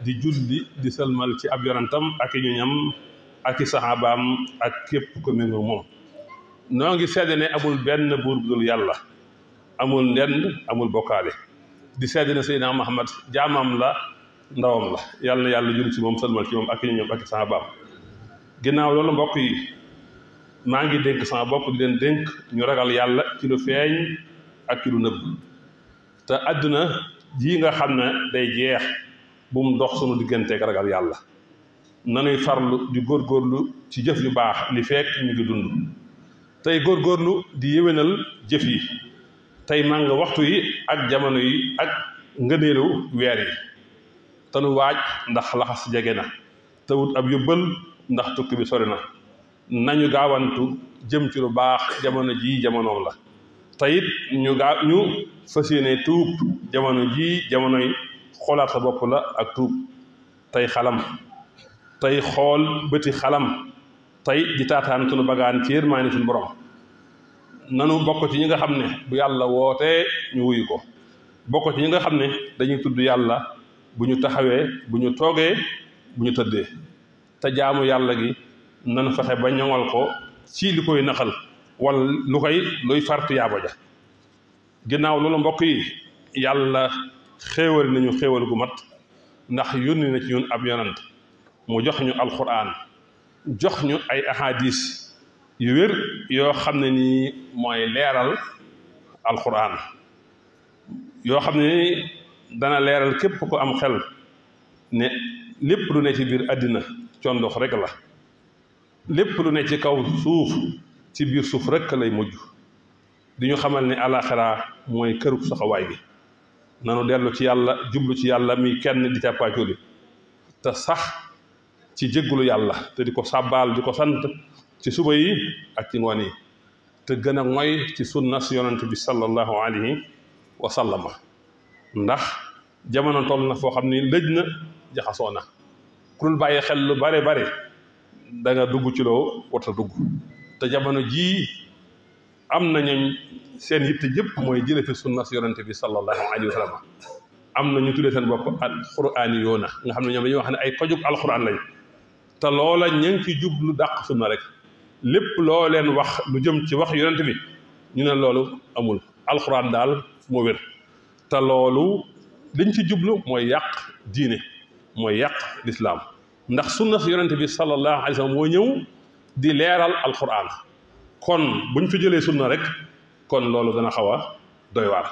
di julli di sëlmal ci ab yonantam ak i ñoñam ak i saxaabaam ak képp ko méngoo moom noo ngi seede ne amul benn buur bu dul yàlla amul ndend amul bokkaale di seede ne Seydina Muhammad jaamam la ndawam la yàlla na yàlla julli ci moom sëlmal ci moom ak i ñoñam ak i saxaabaam ginnaaw loolu mbokk yi maa ngi dénk sama bopp di leen dénk ñu ragal yàlla ci lu feeñ ak ci lu nëbb te àdduna ji nga xam ne day jeex bu mu dox sunu digganteeg ragal yàlla nanuy farlu di góorgóorlu ci jëf yu baax li fekk ñu ngi dund tey góorgóorlu di yéwénal jëf yi tey màng waxtu yi ak jamono yi ak ngëneelu weer yi te nu waaj ndax laxas jege na te wut ab yóbbal ndax tukki bi sori na nañu gaawantu jëm ci lu baax jamono ji jamonoom la te it ñu fas yéene tuub jamono ji jamonoy xoolaat sa bopp la ak tuub tey xalam tey xool bëti xalam tey di taataan sunu bagaan ci yërmaani suñu borom nanu bokk ci ñi nga xam ne bu yàlla wootee ñu wuyu ko bokk ci ñi nga xam ne dañuy tudd yàlla bu ñu taxawee bu ñu toogee bu ñu tëddee te jaamu yàlla gi nanu fexe ba ñoŋal ko ci li koy naxal wala luy fartu yaaba ja ginnaaw loolu mbokk yi yàlla xéewal nañu xéewal gu mat ndax yónni na ci ñun ab yonant mu jox ñu alquran jox ñu ay ahadis yu wér yoo xam ne nii mooy leeral alquran yoo xam ne nii dana leeral képp ko am xel ne lépp lu ne ci biir àddina condox rek la lépp lu ne ci kaw suuf ci biir suuf rek lay mujj di ñu xamal ne alaxira mooy kërug saxawaay gi nanu dellu ci yàlla jublu ci yàlla mi kenn di càppaacoli te sax ci jéggulu yàlla te di ko sàbbaal di ko sant ci suba yi ak ci ngoon yi te gën a ngoy ci sunna si yonent bi sallallahu alayhi wa sallama ndax jamono toll na foo xam ni lëj na jaxasoo na ku dul bàyyi xel lu bare bare da nga dugg ci loo warta dugg te jamono jii am na ñooñ seen yitte yëpp mooy jële fi sunna si yonente bi sallallahu alayhi wa sallam am na ñu tuddee seen bopp alquraani yoona nga xam ne ñoom dañuy wax ne ay kojug alquran lañ te loola ña ngi ci jublu dàq sunna rek lépp loo leen wax lu jëm ci wax yonente bi ñu ne loolu amul alquran daal moo wér te loolu liñ ci jublu mooy yàq diine mooy yàq lislaam ndax sunna si yonente bi sallallahu alayhi wa sallam moo ñëw di leeral alquran kon buñ fi jëlee sunna rek kon loolu dana xaw a doy waar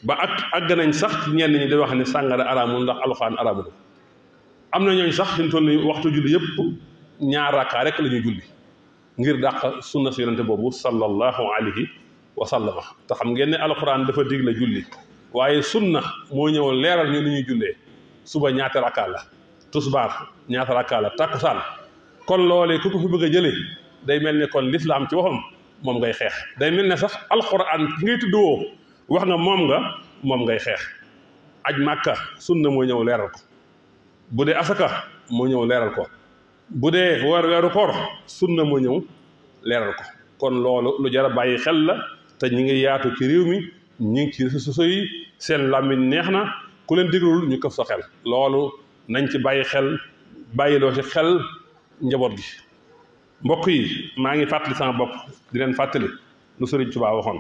ba àgg nañ sax ci ñenn ñi di wax ne sàngara araamul ndax alxuraan araamul am na ñooñ sax ñu toll ni waxtu julli yëpp ñaar rakkaa rek la ñuy julli ngir dàq sunna si yonente boobu sallallahu alayhi wa sallama te xam ngeen ne alxuraan dafa digle julli waaye sunna moo ñëw leeral ñu ni ñuy jullee suba ñaata rakkaa la tusbaar ñaata rakkaa la takkusaan kon loolee ku ko fi bëgg a jëlee day mel ne kon lislaam ci waxam moom ngay xeex day mel ne sax alxuraan ki ngay tudd woo wax nga moom ngay xeex aj màkka sunna moo ñëw leeral ko bu dee asaka moo ñëw leeral ko bu dee weeru koor sunna moo ñëw leeral ko kon loolu lu jar a bàyyi xel la te ñi ngi yaatu ci réew mi ñi ngi ci réseaux sociaux yi seen làmmiñ neex na ku leen déglul ñu këf sa xel loolu nañ ci bàyyi xel bàyyiloo ci xel njaboot gi mbokk yi maa ngi fàttali sama bopp di leen fàttali lu Sëriñ Tuubaa waxoon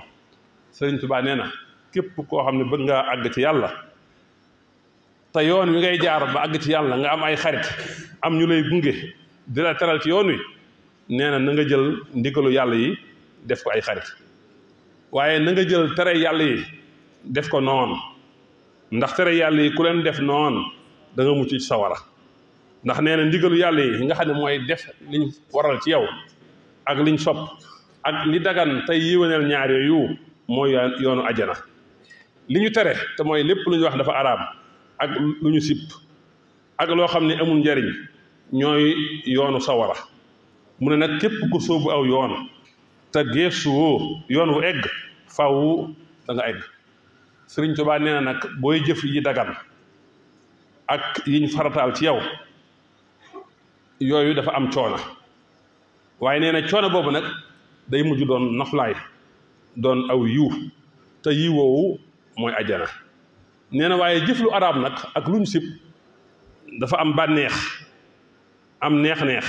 Sëriñ Tuubaa nee na képp koo xam ne bëgg ngaa àgg ci yàlla te yoon wi ngay jaar ba àgg ci yàlla nga am ay xarit am ñu lay gunge di la teral ci yoon wi nee na nga jël ndigalu yàlla yi def ko ay xarit waaye na nga jël tere yàlla yi def ko noonu ndax tere yàlla yi ku leen def noonu da nga mucc ci sawara ndax nee na ndigalu yàlla yi nga xam ne mooy def liñ waral ci yow ak liñ sopp ak li dagan tey yiwénal ñaar yooyu mooy yoonu ajjana li ñu tere te mooy lépp lu ñu wax dafa araam ak lu ñu sipp ak loo xam ne amul njariñ ñooy yoonu sawara mu ne nag képp ku sóobu aw yoon te geesu woo yoon wu egg faw da nga egg Sëriñ Tuubaa nee na nag booy jëf yi dagan ak yiñ farataal ci yow yooyu dafa am coono waaye nee na coono boobu nag day mujj doon noflaay doon aw yiw te yiw woowu mooy ajjana nee na waaye jëf lu araam nag ak luñ sib dafa am bànneex am neex-neex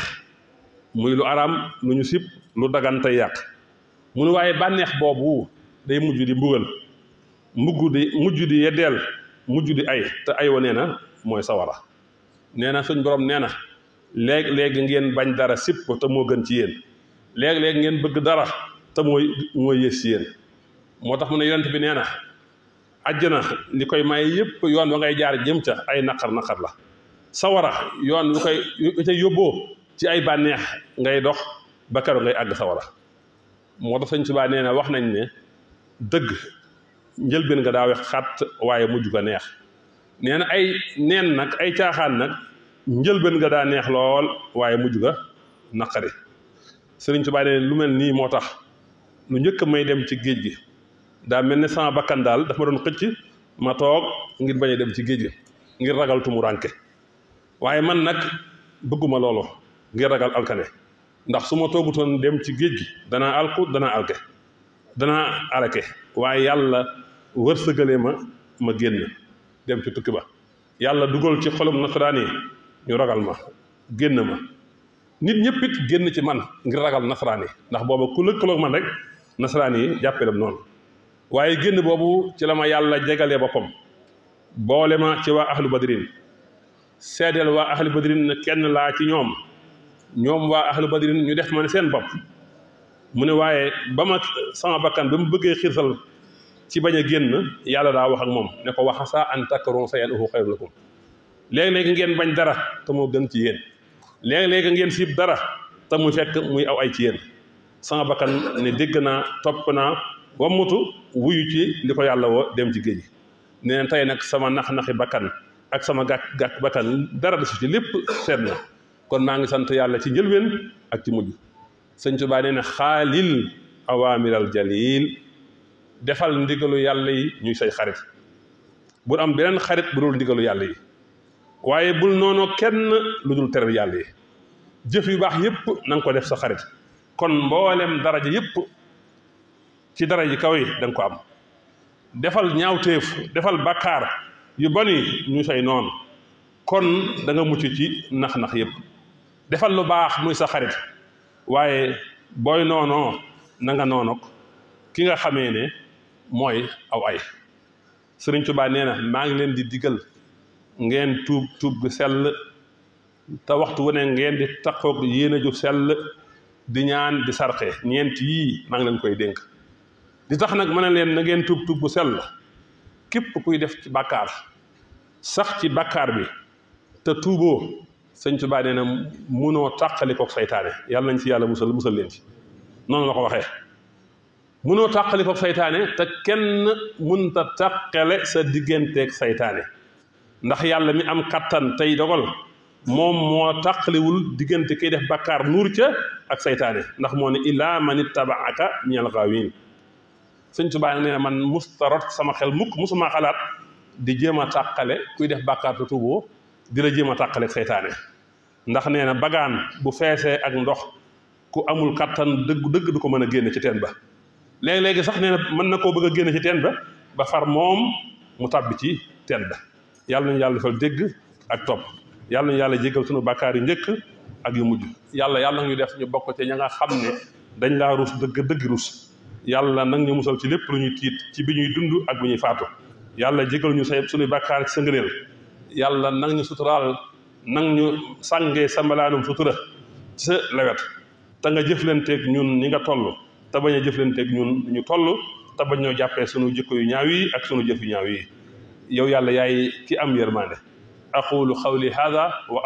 muy lu araam lu ñu sib lu dagan tey yàq mu ne waaye bànneex boobu day mujj di mbugal mujj di yeddeel mujj di ay te ay wa nee na mooy sawara nee na suñ borom nee na léeg-léegi ngeen bañ dara sib ko te moo gën ci yéen léeg-léeg ngeen bëgg dara te mooy yées ci yéen moo tax mu ne yonent bi nee na àjjana li koy may yëpp yoon wa ngay jaar jëm ca ay naqar la sawara yoon lu ca yóbboo ci ay bànneex ngay dox ba keroog ngay àgg sawara moo tax Sëñ Tuubaa nee na wax nañ ne dëgg njëlbeen nga daa wex xat waaye mujj ga neex nee na ay neen nag ay caaxaan nag njëlbeen nga daa neex lool waaye mujj ga naqari Sëriñ Tuubaa nee lu mel nii moo tax lu njëkk may dem ci géej gi daa mel ne sama bakkan daal daf ma doon xëcc ma toog ngir bañ a dem ci géej gi ngir ragal tumuraanke waaye man nag bëgguma loolu ngir ragal alkane ndax su ma toogutoon dem ci géej gi danaa alku danaa alke danaa alake waaye yàlla wërsëgale ma génn dem ci tukki ba yàlla dugal ci xolum nasaraan yi ñu ragal ma génn ma nit ñëpp it génn ci man ngir ragal nasaraan yi ndax booba ku lëkkaloog man rek nasaraan yi jàppelam noonu waaye génn boobu ci la ma yàlla jegalee boppam boole ma ci waa ahlu badrin seedeel waa ahlu badrin ne kenn laa ci ñoom waa ahlu badrin ñu def ma ne seen bopp mu ne waaye ba ma sama bakkan ba mu bëggee xirsal ci bañ a génn yàlla daa wax ak moom ne ko waxasa an takkaroon sayan uhu xayrun lakum léegi-léegi ngeen bañ dara te moo gën ci yéen léegi-léegi ngeen siib dara te mu fekk muy aw ay ci yéen sama bakkan ne dégg naa topp naa wammutu wuyu ci li ko yàlla woo dem ci géej gi neen tey nag sama nax-naxi bakkan ak sama gàkk bakkan dara desu ci lépp seet na kon maa ngi sant yàlla ci njëlbeen ak ci mujj Sëñ Tuubaa nee na xaalil awaamiral jalil defal ndigalu yàlla yi ñuy say xarit bul am beneen xarit bu dul ndigalu yàlla yi waaye bul noonu kenn lu dul tere yàlla yi jëf yu baax yëpp na nga ko def sa xarit kon mboolem daraja yëpp ci daraja kaw yi da nga ko am defal ñaawteef defal bakkaar yu bon yi ñu say noonu kon da nga mucc ci nax-nax yëpp defal lu baax muy sa xarit waaye booy noonoo na nga noonook ki nga xamee ne mooy aw ay Sëriñ Tuubaa nee na maa ngi leen di digal ngeen tuub gu sell te waxtu wu ne ngeen di takkoog yéene ju sell di ñaan di sarxe ñeent yii maa ngi leen koy dénk di tax nag mën na leen na ngeen tuub bu sell képp kuy def ci bàkkaar sax ci bàkkaar bi te tuuboo Sëñ Tuubaa nee na munoo tàqali koog saytaane yàlla nañ ci yàlla musal leen ci noonu la ko waxee munoo tàqali koog saytaane te kenn munta tàqale sa digganteeg saytaane ndax yàlla mi am kattan tey dogal moom moo tàqaliwul diggante kiy def bàkkaar nuur ca ak saytaane ndax moo ne illaa man ittabaaka minal gaawiin Sëñ Tuubaa nee na man mustarot sama xel mukk musuma xalaat di jéem a tàqale kuy def bàkkaar te tuuboo di la jéem a tàqale ak saytaane ndax nee na bagaan bu feesee ak ndox ku amul kattan dëgg du ko mën a génne ci teen ba léegi-léegi sax nee na mën na koo bëgg a génne ci teen ba far moom mu tàbbi ci teen ba yàlla nañu yàlla defal dégg ak topp yàlla nañu yàlla jéggal sunu bàkkaar yu njëkk ak yu mujj yàlla ñu def ñu bokk ci ña nga xam ne dañ laa rus dëgg rus yàlla nag ñu musal ci lépp lu ñuy tiit ci bi ñuy dund ak bu ñuy faatu yàlla jéggal ñu say suñuy bàkkaar ci sa ngëneel yàlla nag ñu suturaal nag ñu sàngee sa mbalaanum sutura ci sa lewet te nga jëflanteeg ñun ñi nga toll te bañ a jëflanteeg ñun ñu toll te bañ ñoo jàppee sunu jikko yu ñaaw yi ak sunu jëf yu ñaaw yi yow yàlla yaay ki am yërmande aqulu qawli hada wa